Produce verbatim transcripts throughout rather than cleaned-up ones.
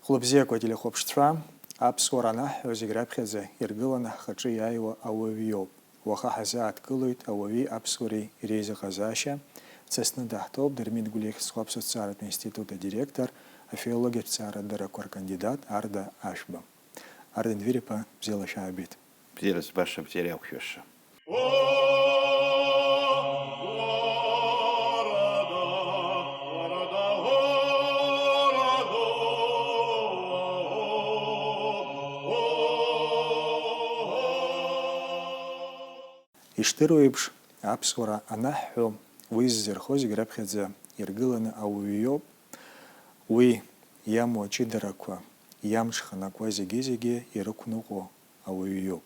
Хәлыбзиақәа, телехәаԥшцәа, аԥсуара анаҳҳәо, зегь раԥхьаӡа иргыланы ҳхаҿы иааиуа ауаҩы иоуп. Уаха ҳазааҭгылоит ауаҩи аԥсуареи реизыҟазаашьа. Дсасны даҳҭоуп Дырмит Гәлиахь зху аԥсуа ҭҵааратә институт адиректор, афилологиатә ҭҵаарадыррақәа ркандидат Арда Ашәба. Арда Енвер-иԥа, бзиала шәаабеит. Бзиара збаша, бзиара иақәшәаша. Ишдыру еиԥш, аԥсуара анаҳҳәо, уи ззырхо зегь раԥхьаӡа иргыланы ауаҩы иоуп. Уи иамоу аҷыдарақәа, иамҽханакуа зегьы-зегьы ирықәныҟәо ауаҩы иоуп.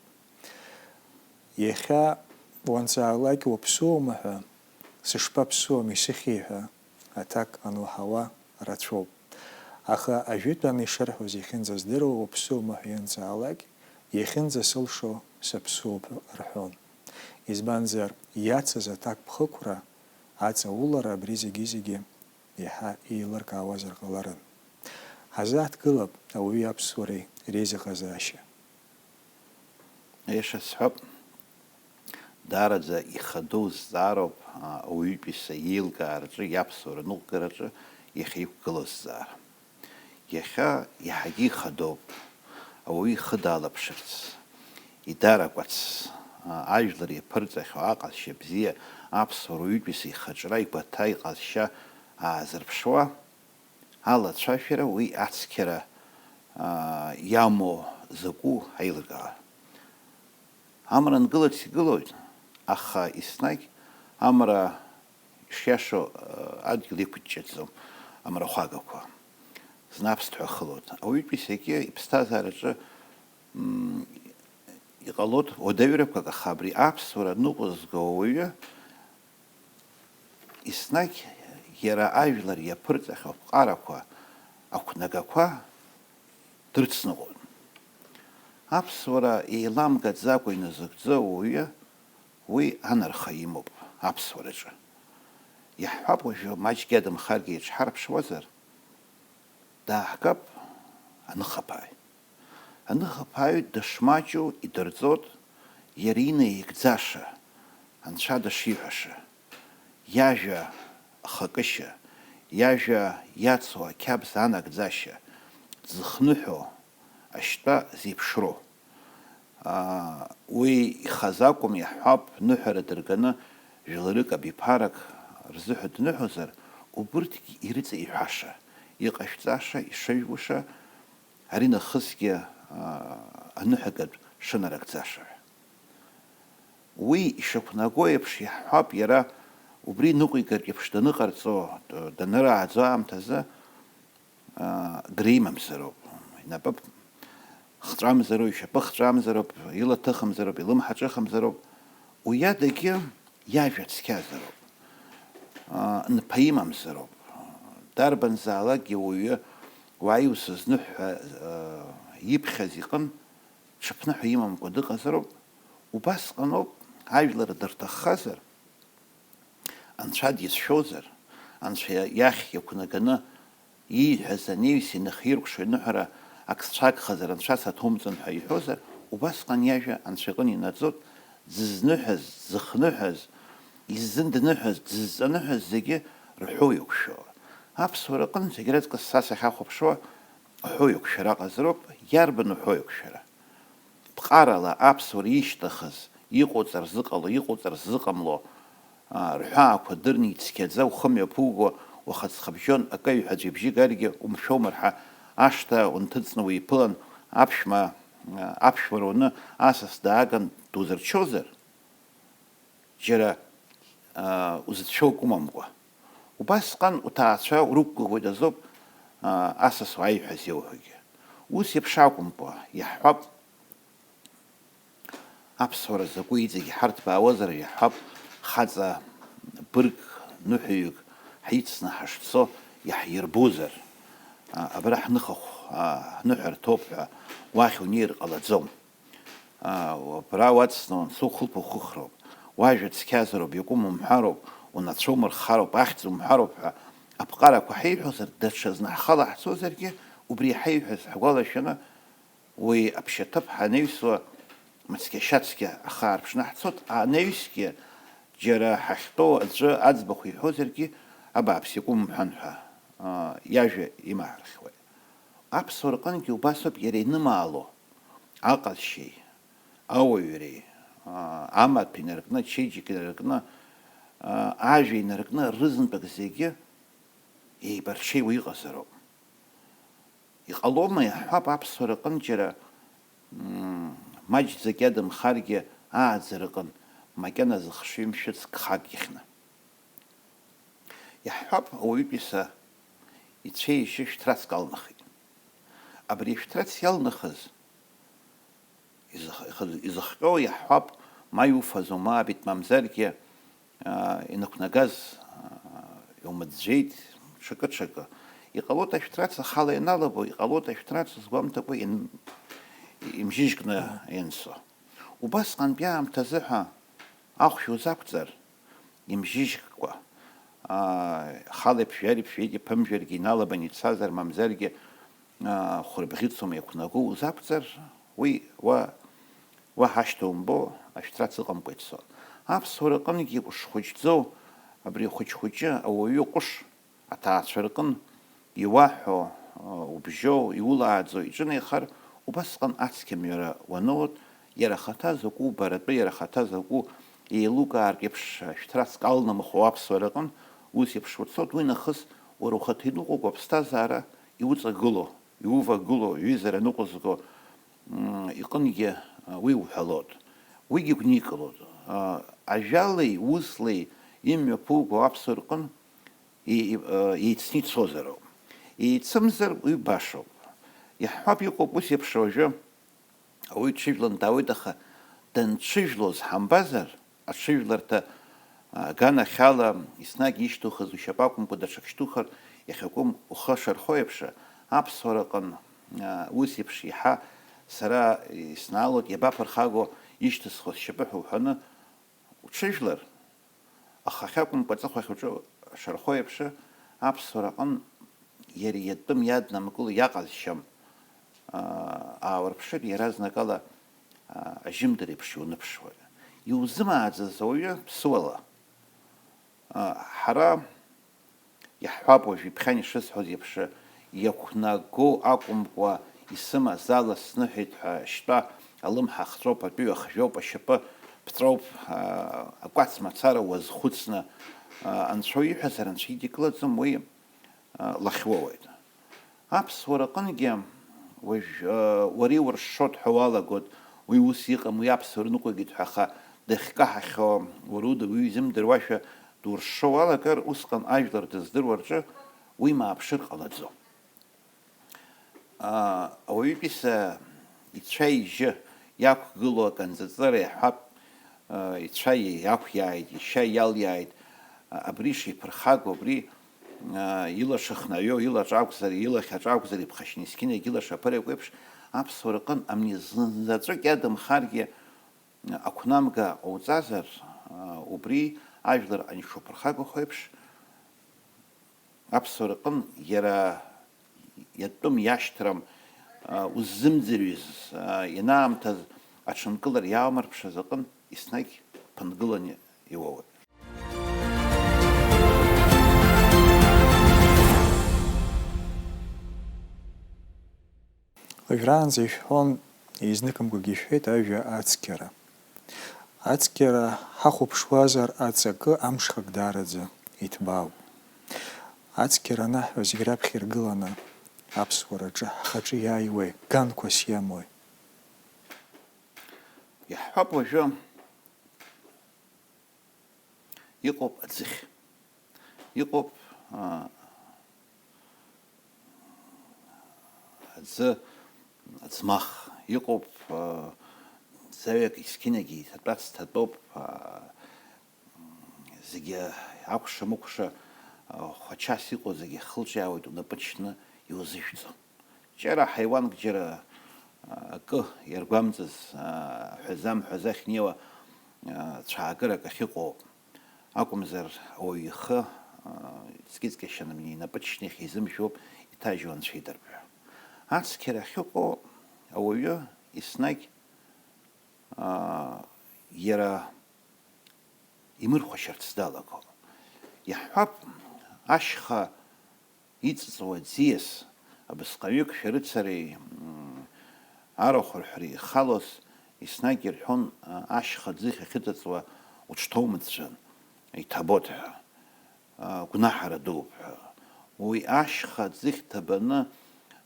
Иахьа уанҵаалак уаԥсуоума ҳәа, сышԥаԥсуам, исыхьи ҳәа аҭак ануаҳауа рацәоуп. Аха ажәытәан ишырҳәоз иахьынӡаздыруа уаԥсуома ҳәа ианҵаалак, иахьынӡасылшо саԥсуоуп рҳәон. Избанзар, иацыз аҭакԥхықәра, аҵаулара абри зегьы-зегьы иаҳа еилыркаауазар ҟаларын. Ҳазааҭгылап ауаҩи аԥсуареи реизыҟазаашьа. Аиаша сҳәап, даараӡа ихадоу зҵаароуп, а, ауаҩытәыҩса иеилкаараҿы, иаԥсуара ныҟәгараҿы иахьа иқәгылоу зҵаара. Иахьа иаҳагьы ихадоуп ауаҩы ихы далаԥшырц, идаракәац, а, ажәлар иаԥырҵахьоу аҟазшьа бзиа, аԥсуара уаҩытәыҩса ихаҿра, игәаҭа, иҟазшьа аазырԥшуа, алацәажәара уи ацқьара, аа, иамоу закәу ҳаилыркаауа. Амра ангылац игылоит, аха еснагь амра ишиашоу, аа, адгьыл иқәыҷҷаӡом, амрахәагақәа. Зны аԥсҭҳәа ахылоит. Ауаҩытәыҩсагьы иԥсҭазаараҿы, м, иҟалоит уадаҩрақәак, аха абри аԥсуара ныҟәызго ауаҩы еснагь иара ажәлар иаԥырҵахьоу аԥҟарақәа, ақәнагақәа дрыцныҟәон. Аԥсуара еиламгаӡакәа иназыгӡо ауаҩы уи анарха имоуп аԥсуараҿы. Иаҳҳәап, уажәы маҷгьы адамхаргьы иҿҳарԥшуазар, дааҳгап аныхаԥааҩ. Аныхаԥааҩ дышмаҷу идырҵоит иара инаигӡаша, анцәа дышиҳәаша, иажәа ахакышьа, иажәа иацу ақьабз анагӡашьа, дзыхныҳәо, ашьтәа зеиԥшроу. Аа, уи ихазы акәым, иаҳҳәап, ныҳәара дырганы жәларык, абиԥарак рзыҳәа дныҳәозар, убырҭгь ирыҵеиҳәаша, иҟашәҵаша, ишыжәуша, ари нахысгьы, аа, аныҳәагатә шынарыгӡаша ҳәа. Уи ишақәнаго еиԥш, иаҳҳәап, иара убри ныҟәигартә еиԥш даныҟарҵо, данырааӡо аамҭазы, аа, гра имамзароуп, инапы хҵәамзароуп, ишьапы хҵәамзароуп, ила ҭыхымзароуп, илымҳа ҿыхымзароуп, уи адагьы иажәа цқьазароуп, аа, нԥа имамзароуп. Дарбанзаалакгьы уаҩы уааи усызныҳә ҳәа, аа, иԥхьаз иҟын, ҽыԥныҳәа имамкәа дыҟазароуп. Убасҟаноуп, ажәлар дырҭаххазар, Анцәа дизшәозар, Анцәа иахь иақәнаганы ииҳәаз анаҩс инахиркәшо иныҳәара ак сцәагхазар, Анцәа саҭоумҵан ҳәа иҳәозар, убасҟан иажәа Анцәа иҟны инаӡоит, дзызныҳәаз, дзыхныҳәаз, иззындныҳәаз, дзызҵаныҳәаз зегьы рҳәоу иақәшәо. Аԥсуара аҟынӡагь раҵкыс са сахьахәаԥшуа, аҳәоу иақәшәара аҟазароуп, иарбан уҳәоу иақәшәара? Ԥҟарала аԥсуара ишьҭахыз, иҟоуҵар зыҟало, иҟоуҵар зыҟамло, аа, рҳәаақәа дырны ицқьаӡа ухы мҩаԥуго, уаха ҵхыбжьон акы аҩҳәа ҵәибжьы гаргьы умшәомар ҳәа, ашҭа унҭыҵны уиԥылан, аԥшәма, аа, аԥшәмара уны асас дааган дузырчозар? Џьара, аа, узыцәшәо акы умамкәа. Убасҟан уҭаацәа урықәгәыӷуеит азоуп, аа, асас уааи ҳәа зеуҳәогьы. Ус еиԥш акәымкәа, иаҳҳәап, аԥсуара закәу иҵегь иҳарҭбаауазар, иаҳҳәап, хаҵа бырг, ныҳәаҩык ҳицны ҳашцо иаҳирбозар, аа, абра ҳныхахә, аа, ҳныҳәарҭоуп ҳәа уахь унеир ҟалаӡом. Аа, абра уацҵны уанцо ухылԥа ухыхроуп, уажәа цқьазароуп, иакәым умҳәароуп, унацәа умырхароуп, ахьӡ умҳәароуп ҳәа аԥҟарақәа ҳеиҳәозар, даҽазны ҳхала ҳцозаргьы, Убри иҳаиҳәаз ҳгәалашәаны, уи аԥшьаҭыԥ ҳанаҩсуа, мыцқьа-шьацқьа ахы аарԥшны ҳцоит, анаҩсгьы џьара ҳахьтәоу аӡәы аӡбахә иҳәозаргьы, абааԥс, иакәым умҳәан ҳәа, аа, иажәа имаҳархьуеит. Аԥсуа рҟынгьы убасоуп иара инымаало аҟазшьеи, ауаҩреи, аа, амаҭәа инаркны, ачеиџьыка инаркны, аа, ажәа инаркны, рызынтәык зегьы еибарҽеиуа иҟазароуп. Иҟалома, иаҳҳәап, аԥсуара аҟынтә џьара, мм, маҷӡак иадамхаргьы ааӡара аҟын, макьаназы хшыҩ-мшәыӡ гхак иахьны. Иаҳҳәап, ауаҩытәыҩса ицәеижьы шәҭрацк алнахит. Абри ашәҭрац иалнахыз изых-, ихы-, изыхҟьо, иаҳҳәап, ма иуфазу, ма абит, мамзаргьы, аа, инықәнагаз, аа, иумыӡәӡәеит, ҽакы-ҽакы. Иҟалоит ашәҭрац ахала ианалабо, иҟалоит ашәҭрац згәамҭакәа ин-, имжьыжькны иансо. Убасҟантәи аамҭазы ҳәа ахәшә узақәҵар, имжьыжькәа, аа, хала иԥжәар-иԥжәеит, иԥымжәаргьы иналабан ицазар, мамзаргьы, аа, хәырбӷьыцума иақәнаго узақәҵар, уи уа, уа ҳашьҭа умбо, ашәҭрац ыҟамкәа ицо. Аԥсуара аҟынгьы ушхәыҷӡоу, абри ахәыҷ-хәыҷы ауаҩы ҟәыш аҭаацәа рҟын иуаҳәо, убжьоу, иулааӡо иҿынеихар, убасҟан ацқьамҩара уанылоит, иара ахаҭа закәу баратәы, иара ахаҭа закәу еилукаартә еиԥш, шәҭрацк алнамхуа аԥсуара аҟын ус еиԥш уцоит, уи нахыс уара ухаҭа иныҟәоуп аԥсҭазаара иуҵагыло, иувагыло, ҩызара ныҟәызго, м, иҟынгьы, а, уи уҳәалоит. Уигьы гәникылоит. А, ажәалеи услеи имҩаԥуго аԥсуа рҟын и-, и-, а, еицны ицозароуп. Еицымзар, уи башоуп. Иаҳҳәап, иҟоуп ус еиԥш уажәы. Ауаҩы дҽыжәлан даауеит, аха данҽыжәлоз ҳамбазар, аҽыжәларҭа, а, аганахьала еснагь ишьҭухыз ушьапы акәымкәа даҽак шьҭухыр иахьакәым ухы шархо еиԥш, аԥсуара аҟын, а, ус еиԥш иаҳа сара иснаалоит, иабаԥырхаго ишьҭысхуа сшьапы ҳәа уҳәаны уҽыжәлар, ахахь акәымкәа аҵыхәахь уҿы шархо еиԥш, аԥсуара аҟын иара иатәым иаднамкыло иаҟазшьам, аа, ааурԥшыр, иаразнакала, аа, ажьымдыр еиԥш иуныԥшуеит. Иузымааӡаз ауаҩы ԥсуала. Аа, ҳара иаҳҳәап, уажә иԥхьан ишысҳәоз еиԥш, иақәнаго акәымкәа, исымаз ала сныҳәеит ҳәа шьтәа алымҳа ахҵәоуп, атәыҩа хжәоуп, ашьапы ԥҵәоуп, аа, акәац мацара уазхәыцны, аа, анцәа иҳәазар, анцәа идикылаӡом, уи лахьуоуеит. Аԥсуара аҟынгьы уажә, уара иуршшоит ҳәа уалагоит, уи ус иҟам, уи аԥсуара ныҟәигеит ҳәа, аха дахькаҳахьоу уара уда уи изымдыруашәа дуршшо уалагар, усҟан ажәлар дыздыруа рҿы уимааԥшыр ҟалаӡом. Ауаҩытәыҩса ицәа-ижьы иақәгылоу аканҵаҵыра иаҳәап, ицәа иақәиааит, ишьа иалиааит, абри шиԥырхагоу, абри илаша хнаҩо, илаҿ акәзар, илахь аҿ акәзар, иԥхашьаны есқьынагь илаша аԥыракуеиԥш, аԥсуара аҟын амни зынзаҵәык иадамхаргьы, ақәнамга ҟауҵазар, убри ажәлар аншуԥырхагахо еиԥш, аԥсуара аҟын иара иатәым иашьҭрам, а, уззымӡырҩыз, а, ианаамҭаз аҽынкылара иаамырԥшыз аҟын еснагь ԥынгыланы иуоуеит. Уажәраанӡа ишәҳәон, еизныкымкәагьы ишәҳәеит ажәа ацқьара. Ацқьара ҳахәаԥшуазар, аҵакы амшхак даараӡа иҭбаауп. Ацқьара анаҳҳәо, зегь раԥхьа иргыланы аԥсуараҿы ҳхаҿы иааиуеи, ганқәас иамои? Иаҳҳәап, уажәы иҟоуп аӡыхь, иҟоуп, аа, аӡы, аӡмах, иҟоуп, аа, ӡаҩак есқьынагьы иҭатәац ҭатәоуп, аа, зегьы акәша-мыкәша, аа, хәачас иҟоу зегьы хылҿиаауеит унапы чны иузыжәҵо. Џьара ҳаиуанк џьара, а, акы иаргәамҵыз, а, ҳәазам-ҳәаза ахьнеиуа, а, цәаакырак ахьыҟоу акәымзар, ауаҩы ихы, а, ҵкьыҵкьашьаны инапы чны иахьизымжәуп, иҭажьу анцәа идырп ҳәа. Ацқьара ахьыҟоу ауаҩы еснагь, аа, иара имырхәашьарц далагон. Иаҳҳәап, ашьха иҵыҵуа аӡиас, абасҟаҩык шәарыцареи, м, арахә рҳәареи ихалоз, еснагь ирҳәон, а, ашьха ӡыхь ахьыҵыҵуа уҽҭоумҵәан, иҭабот ҳәа, а, гәнаҳара дууп ҳәа. Уи ашьха ӡыхь ҭабаны,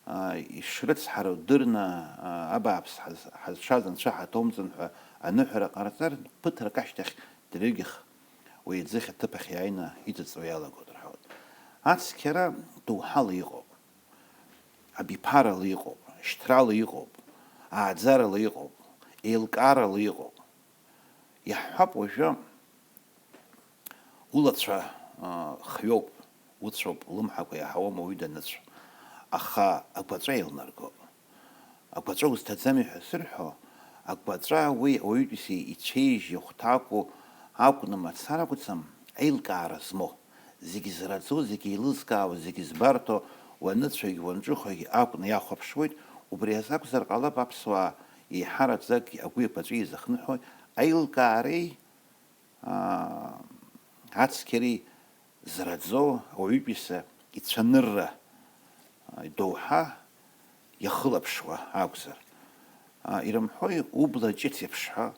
а, ишрыцҳароу дырны, а, абааԥс ҳаз-, ҳазшаз анцәа ҳаҭоумҵан ҳәа аныҳәара ҟарҵар, ԥыҭрак ашьҭахь дырҩегьых уи аӡыхь аҭыԥ ахь иааины иҵыҵуа иалагоит рҳәоит. Ацқьара доуҳала иҟоуп, абиԥарала иҟоуп, шьҭрала иҟоуп, ааӡарала иҟоуп, еилкаарала иҟоуп. Иаҳҳәап уажәы, улацәа, а, хҩоуп, уцәоуп, улымҳақәа иаҳауам ауаҩы даныцәо, аха агәаҵәа еилнарго. Агәаҵәа узҭаӡами ҳәа зырҳәо, агәаҵәа уи ауаҩытәыҩса ицәеижь иахәҭаку акәны мацара акәӡам, аилкаара змоу, зегь зраӡоу, зегь еилызкаауа, зегь збарҭоу, уаныцәагь уанҿыхәагь акәны иахәаԥшуеит, убри азы акәзар ҟалап аԥсуаа еиҳараӡак агәи агәаҵәеи изыхныҳәои аилкаареи, аа, ацқьареи зраӡоу ауаҩытәыҩса ицәанырра, аа, доуҳа иахылаԥшуа акәзар. Аа, ирымҳәои убла ҷыц еиԥш ҳәа?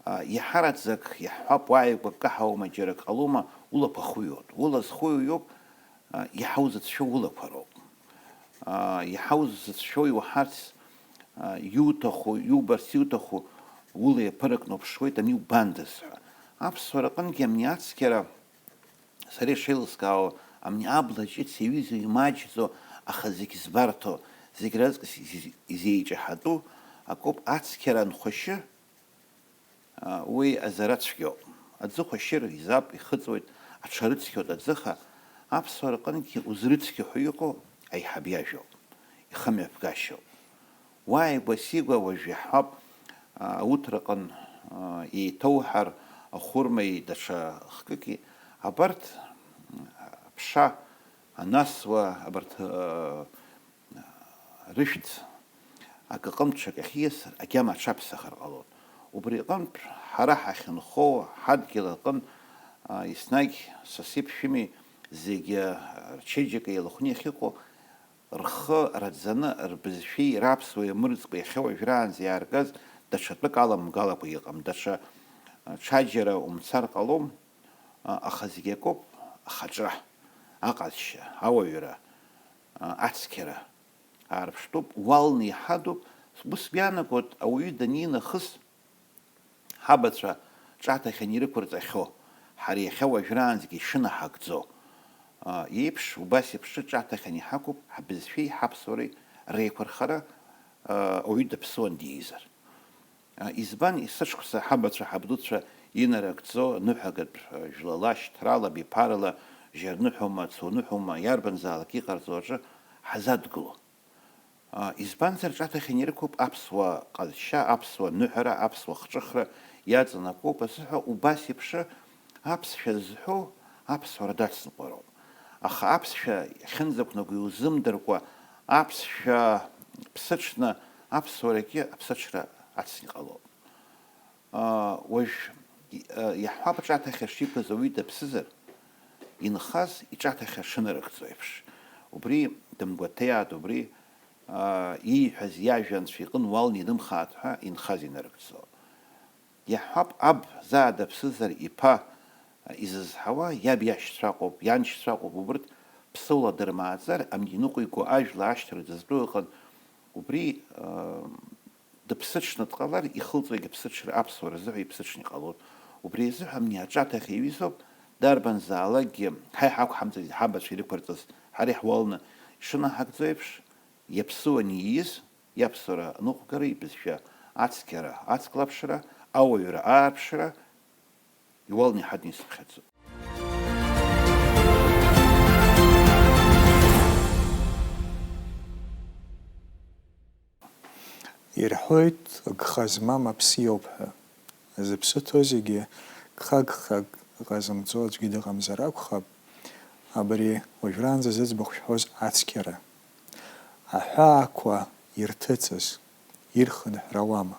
Аа, иаҳараӡак иаҳҳәап, уааигәа каҳаума, џьара ак ҟалома, улақәа хуҩоит. Ула зхуҩо иоуп, аа, иаҳа узыцәшәо улақәа роуп. Аа, иаҳа узыцәшәо иуаҳарц, аа, иуҭаху, иубарц иуҭаху ула иаԥыракны уԥшуеит, ани убандаз ҳәа. Аԥсуара аҟынгьы амни ацқьара, сара ишеилыскаауа, амни абла ҷыц иаҩызоу имаҷӡоу, аха зегь збарҭоу, зегь раҵкыс изи-, изеиҷаҳатәу акоуп ацқьара анхәашьы, а, уи азара цәгьоуп. Аӡы хәашьыр изап, ихыҵуеит, аҽарыцқьоит аӡыха, аԥсуара аҟынгьы узрыцқьо ҳәа иҟоу аиҳаб иажәоуп, ихымҩаԥгашьоуп. Уааигәа-сигәа уажә иаҳҳәап, а, ауҭраҟын, а, еиҭоуҳар, ахәырмеи даҽа хкыки, абарҭ, м, аԥша анасуа, абарҭ, а, рышәҭ акы аҟынтә ҽак ахьиасыр, агьама аҽаԥсахыр ҟалон. Убри аҟынтә ҳара ҳахьынхо ҳадгьыл аҟынтә, а, еснагь саси ԥшәыми зегьы рчеиџьыка еилыхәны иахьыҟоу, рхы раӡаны, рбызшәеи раԥсуеи мырӡкәа иахьа уажәраанӡа иааргаз даҽа тәык аламгалакәа иҟам, даҽа, а, ҽаџьара умцар ҟалом, а, аха зегь акоуп ахаҿра, аҟазшьа, ауаҩра, а, ацқьара. Аарԥштәуп, уалны иҳадуп, сгәы сгәы иаанагоит, ауаҩы данинахыс, ҳабацәа ҿаҭахьан ирықәырҵахьоу, ҳара иахьа уажәраанӡагьы ишынаҳагӡо, а, еиԥш, убас еиԥш ҿаҭахьан иҳақәуп, ҳбызшәеи ҳаԥсуареи реиқәырхара, а, ауаҩы даԥсуан диизар. А, избан есышықәса ҳабацәа, ҳабдуцәа инарыгӡо, ныҳәагатә, а, жәлала, шьҭрала, биԥарала, жьарныҳәоума, цуныҳәоума, иарбанзаалак иҟарҵо аҿы ҳазадгыло? А, избанзар, ҿаҭахьан ирықәуп аԥсуа ҟазшьа, аԥсуа ныҳәара, аԥсуа хҿыхра иаҵанакуп азыҳәа, убас еиԥш аԥсшәа зҳәо аԥсуара дацныҟәароуп. Аха аԥсшәа иахьынӡақәнаго иузымдыркәа, аԥсшәа ԥсыҽны аԥсуарагьы аԥсыҽра ацны иҟалоуп. Аа, уажә, и-, а, иаҳҳәап, аҿаҭахьа шиқәыз ауаҩы даԥсызар, инхаз иҿаҭахьа шынарыгӡо еиԥш. Убри дымгәаҭеиааит, убри, аа, ииҳәаз иажәа анцәа иҟын уалны инымхааит ҳәа инхаз инарыгӡо. Иаҳҳәап, аб заа даԥсызар иԥа изызҳауа иаб иашьцәа ыҟоуп, ианшьцәа ыҟоуп, убырҭ ԥсыуала дырмааӡар, амни иныҟәиго ажәла ашьҭра дызтәу ыҟан, убри, аа, дыԥсыҽны дҟалар, ихылҵуагь аԥсыҽра, аԥсуара азыҳәа иԥсыҽны иҟалон. Убри азыҳәа амни аҿаҭахьа иҩызоуп, дарбанзаалакгьы ҳаи ҳақәҳамҵаӡеит ҳабацәа ирықәырҵаз, ҳара иҳуалны ишынаҳагӡо еиԥш, иаԥсыуаны ииз, иаԥсуара аныҟәгара, ибызшәа ацқьара, ацклаԥшра, ауаҩра аарԥшра, иуалны иҳадны исыԥхьаӡоит. Ирҳәоит, гха змам аԥсы иоуп ҳәа. Зыԥсы ҭоу зегьы гха-гхак ҟазымҵо аӡәгьы дыҟамзар акәхап, абри уажәраанӡа зыӡбахә шәҳәоз ацқьара. аҳәаақәа ирҭыҵыз, ирхынҳәрауама?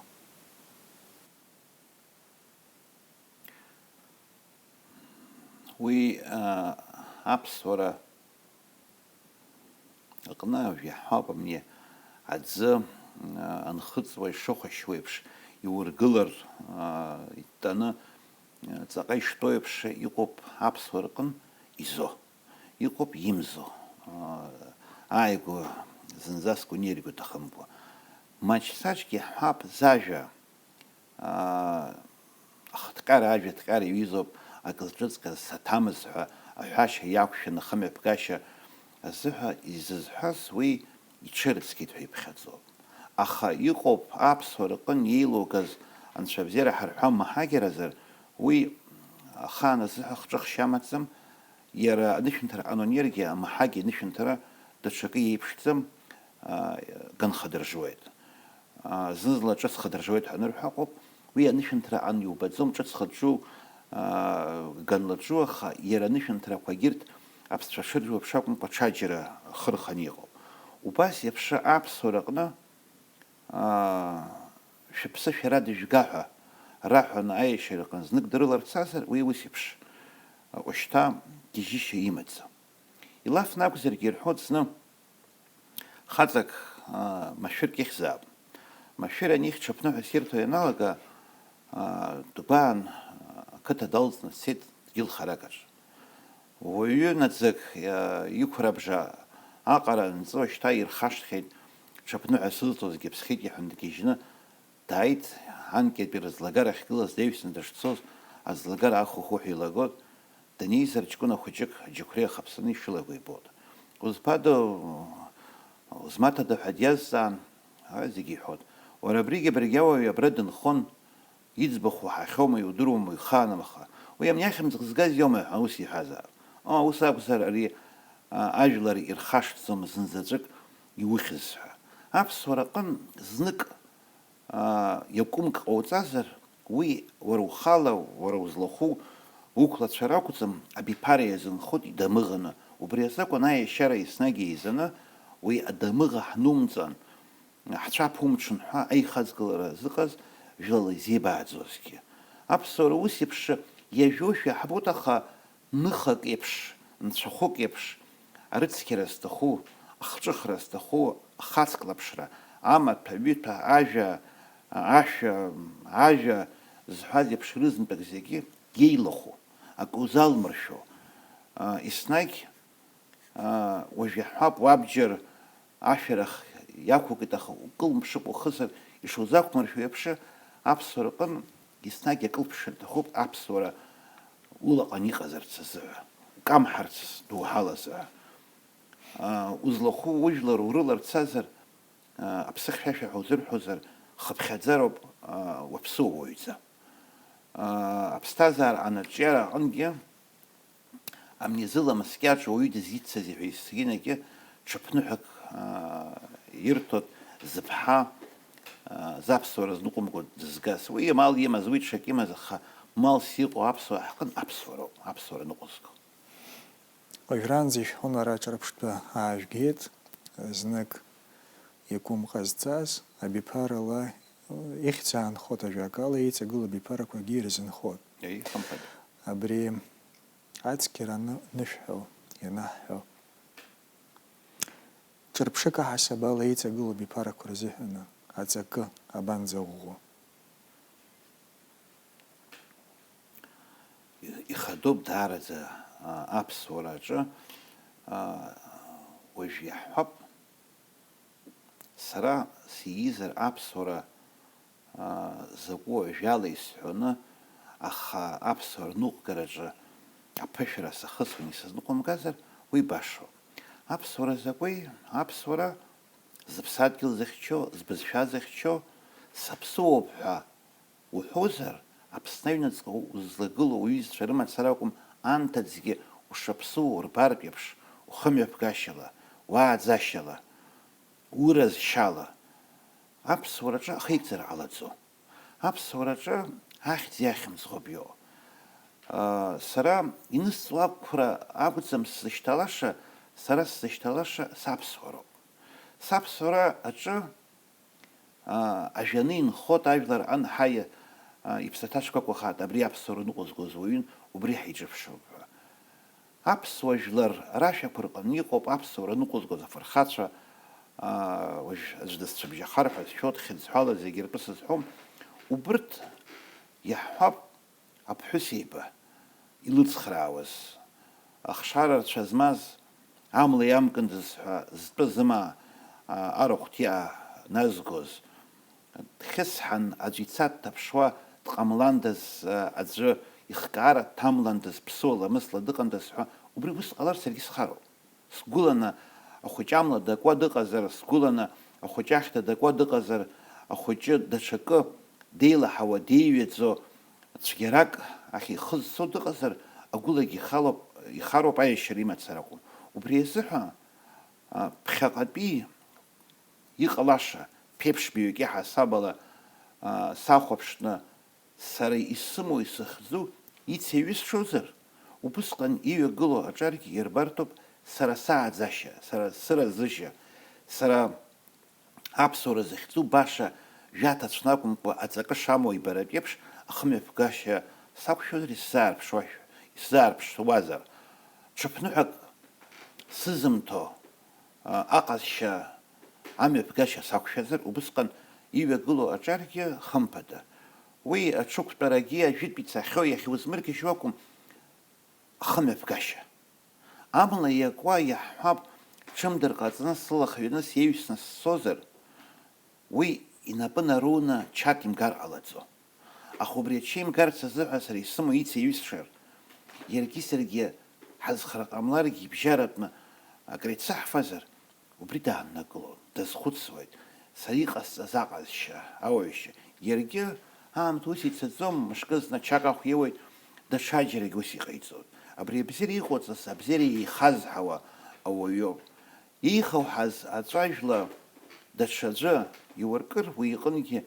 Уи, аа, аԥсуара аҟны ажә иаҳҳәап, амни аӡы, аа, анхыҵуа ишыхәашьуеиԥш иургылар, аа, иттаны, ҵаҟа иштәоу еиԥш иҟоуп аԥсуа рҟын изо, иҟоуп имзо, аа, ааигәа зынӡаск унеиргьы уҭахымкәа. Маҷ-саҷк иаҳҳәап зажәа, аа, ахҭҟьара, ажәа ҭҟьара иҩызоуп, акы зҿыҵҟьаз саҭамыз ҳәа аҳәашьа иақәшәаны ахымҩаԥгашьа азыҳәа изызҳәаз уи иҽырцқьеит ҳәа иԥхьаӡоуп. Аха иҟоуп аԥсуа рҟын иеилоугаз анцәа абзиара ҳарҳәа маҳагьаразар, уи ахаан азыҳәа хҿыхшьа амаӡам, иара анышәынҭра ҟанониаргьы амаҳагьа инышәынҭра даҽакы иеиԥшӡам, аа, ганхадыржуеит. Аа, зны-зынла ҿыц хадыржуеит ҳәа анырҳәа ыҟоуп, уи анышәынҭра ан иубаӡом, ҿыц хадыржу, аа, ганлаҿу, аха иара анышәынҭрақәагьы ирҭ аԥсцәа шыржәуа еиԥш акәымкәа, ҽаџьара хырханы иҟоуп. Убас еиԥш аԥсуара аҟны, аа, шәыԥсы шәара дыжәга ҳәа раҳәаны аиашьара аҟны знык дрыларцазар, уи ус еиԥш, ушьҭа гьежьышьа имаӡам. Илафны акәзаргьы ирҳәоит зны, хаҵак, аа, машәырк ихьзаап. Машәыр анихь ҽыԥныҳәас ирҭо ианалага, аа, дгәаан, аа, ақыҭа далҵны дцеит дгьыл харак аҿы. Уаҩы наӡак, аа, иқәрабжа аҟара анҵы, шьҭа ирхашҭхьеит, ҽыԥныҳәа сызҭозгьы ԥсхьеит иҳәан дгьежьны дааит, анкьатәи рыӡлагара ахьгылаз днаҩсны дышцоз, аӡлагара аху-хуҳәа илагоит, данизар ҷкәына хәыҷык аџьықәреи ахаԥсаны ишылаго ибоит. Узбада, узмаҭада ҳәа диазҵаан, ара зегьы иҳәоит. Уара абригьы абыргьы ауаҩ абра дынхон, иӡбахә уаҳахьоума, иудыруама, ихаанымха. Уи амни ахьымӡӷ згаз иоума ҳәа ус иҳәазаап. Ыы, ус акәзар, ари, а, ажәлар ирхашҭӡом зынзаҵәык иухьыз ҳәа. Аԥсуара аҟын знык, аа, иакәымк ҟауҵазар, уи уара ухала, уара узлахәу уқәлацәа ракәӡам, абиԥара иазынхоит идамыӷаны. Убри азакәын аиашьара еснагь еизаны, уи адамыӷа ҳнумҵан, ҳцәа ԥумҽын ҳәа аихаҵгылара зыҟаз жәлала изеибааӡозгьы. Аԥсуара ус еиԥш иажәошәа иаҳбоит, аха ныхак еиԥш, нцәахәык еиԥш, арыцқьара зҭаху, ахҿыхра зҭаху, ахацклаԥшра, амаҭәа, аҩыҭәа, ажәа, ашәа, ажәа зҳәаз еиԥш рызынтәык зегьы иеилахәу, акы узалмыршәо, а, еснагь, а, уажә иаҳҳәап, уабџьар ашәарах иақәукит, аха укылмԥшыкәа ухысыр ишузақәмыршәо еиԥш, аԥсуара рҟын еснагь акылԥшра аҭахуп аԥсуара улаҟан иҟазарц азыҳәа, укамҳарц доуҳалаз ҳәа. Аа, узлахәу ужәлар урыларцазар, аа, аԥсы хьшәашәа ҳәа узырҳәозар, хыԥхьаӡароуп, аа, уаԥсыуа уаҩӡам. Аа, аԥсҭазаара анаҿиара аҟынгьы, амни зыламыс кьаҿ уаҩы дызиццази ҳәа есқьынагьы ҽыԥныҳәак, аа, ирҭоит зыԥҳа, аа, заԥсуара зныҟәымго дызгаз. Уи амал имаз, уи ҽак имаз, аха малс иҟоу аԥсуаа ҳҟын аԥсуароуп, аԥсуара ныҟәызго. Уажәраанӡа ишәҳәон ара ҿырԥштәы аажәгеит, знык иакәым ҟазҵаз, абиԥарала ихьӡ аанхоит, ажәакала, еиҵагылоу абиԥарақәагьы ирзынхоит. Еи, хымԥада. Абри ацқьара аны-, анышәҳәо, ианаҳҳәо, ҿырԥшык аҳасабала еиҵагылоу абиԥарақәа рзыҳәаны аҵакы абанӡаӷәӷәо? Ихадоуп даараӡа, а, аԥсуара аҿы, а, уажә иаҳҳәап, сара сиизар аԥсуара, а, закәу ажәала исҳәоны, аха аԥсуара ныҟәгараҿы аԥышәара сахысуан исызныҟәымгазар, уи башоуп. Аԥсуара закәи? Аԥсуара зыԥсадгьыл зыхьчо, збызшәа зыхьчо, саԥсыуоуп ҳәа уҳәозар, Аԥсны аҩныҵҟа узлагылоу уҩызцәа рымацара акәым, анҭыҵгьы ушаԥсыуоу рбартә еиԥш, ухымҩаԥгашьала, уааӡашьала, уразшьала, аԥсуараҿы ахеигӡара ҟалаӡом. Аԥсуараҿы ахьӡ иахьымӡӷ ауп иҟоу. Сара инысҵо ақәра акәӡам сзышьҭалаша, сара сзышьҭалаша саԥсуароуп. Саԥсуара аҿы, аа, ажәаны инхоит, ажәлар анҳаиа, аа, иԥсаҭа шкәакәахааит, абри аԥсуара ныҟәызгоз уаҩын, убри ҳаиҿыԥшроуп ҳәа. Аԥсуа жәлар рашәақәа рҟны иҟоуп аԥсуара ныҟәызгоз афырхацәа, аа, уажә аӡә дысцәыбжьахар ҳәа сшәоит, хьыӡҳәала зегьы ртәы сызҳәом. Убырҭ иаҳҳәап, аԥҳәысеиба илыцхраауаз, ахшара рцәа змаз, амла иамкындаз ҳәа зтәы зымаа, а, арахә ҭиаа назгоз, дхьысҳан, аӡә ицарц дҭаԥшуа дҟамландаз, а, аӡәы ихкаара дҭамландаз, ԥсыуа ламысла дыҟандаз ҳәа, убри ус ҟалар саргьы схароуп. Сгәыланы ахәыҷы амла дакуа дыҟазар, сгәыланы ахәыҷы ахьҭа дакуа дыҟазар, ахәыҷы даҽакы деилаҳауа, деиҩаӡо, цәгьарак ахь ихы зцо дыҟазар, агәылагьы ихалоуп, ихароуп аиашьара имацара акәым. Убри азыҳәа, а, ԥхьаҟатәи иҟалаша, ԥеиԥш баҩык иаҳасабала, а, сахәаԥшны, сара исымоу, исыхьӡу ицеиҩысшозар, убысҟан иҩагылоу аҿаргьы ирбартоуп сара сааӡашьа, сара сыразыжьа, сара аԥсуара захьӡу баша жәаҭацәны акәымкәа, аҵакы шамоу ибаратә еиԥш ахымҩаԥгашьа сақәшәозар, исзаарԥшуашәа, исзаарԥшуазар, ҽыԥныҳәак сызымҭо, а, аҟазшьа амҩаԥгашьа сақәшәазар, убысҟан иҩагылоу аҿаргьы хымԥада. Уи аҽықәтәарагьы ажәытә ицахьоу иахьузмыргьежьуа акәым, ахымҩаԥгашьа. Амла иакуа иаҳҳәап, ҽымдыр ҟаҵаны сылахҩаны сеиҩсны сцозар, уи инапы наруны чаҭ имгар ҟалаӡом. Аха убри ачеимгарц азыҳәа сара исымоу ицеиҩысшар, иаргьы саргьы ҳазхара ҟамларгьы ибжьаратәны акреицаҳфазар, убри дааннакылон, дазхәыцуеит, сара иҟасҵаз аҟазшьа, ауаҩшьа. Иаргьы аамҭа ус ицаӡом, мышкы зны ачак ахә иоуеит, даҽаџьарагь ус иҟаиҵоит. Абри абзиара иҟоуҵаз, абзиара еихазҳауа ауаҩоуп. Иеихауҳаз аҵәажәла даҽаӡәы иуркыр, уи иҟынгьы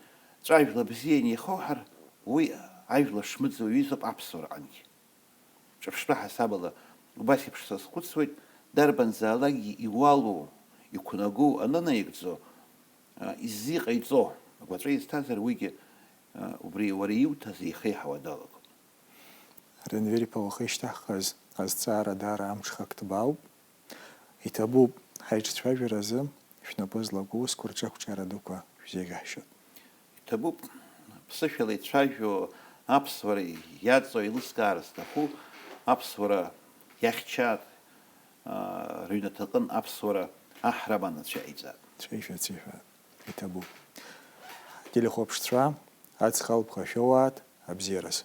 ҵәажәла бзиа анихауҳар, уи ажәла шмыӡуа иҩызоуп аԥсуараҟынгьы. Ҿырԥштәы ҳасабала убас еиԥш сазхәыцуеит, дарбанзаалакгьы иуалу, иқәнагоу анынаигӡо, а, иззиҟаиҵо агәаҵәа изҭазар, уигьы, а, убри уара иуҭаз еихеиҳауа далагоит. Ренвер-иԥа, уаха ишьҭаҳхыз азҵаара даара амҽхак ҭбаауп. Иҭабуп, ҳаиҿцәажәаразы шәнапы злаку сгәырҽа-қәҿиара дуқәа шәзеиӷьаҳшьоит. Иҭабуп, ԥсышәала ицәажәо, аԥсуара иаҵоу еилыскаара зҭаху, аԥсуара иахьча, аа, рыҩнаҭаҟын аԥсуара аҳ раман анцәа иҟаиҵааит. Цәеишәа, цәеишәа, иҭабуп. Ҳтелехәаԥшцәа, аҵх алԥха шәоуааит, абзиараз.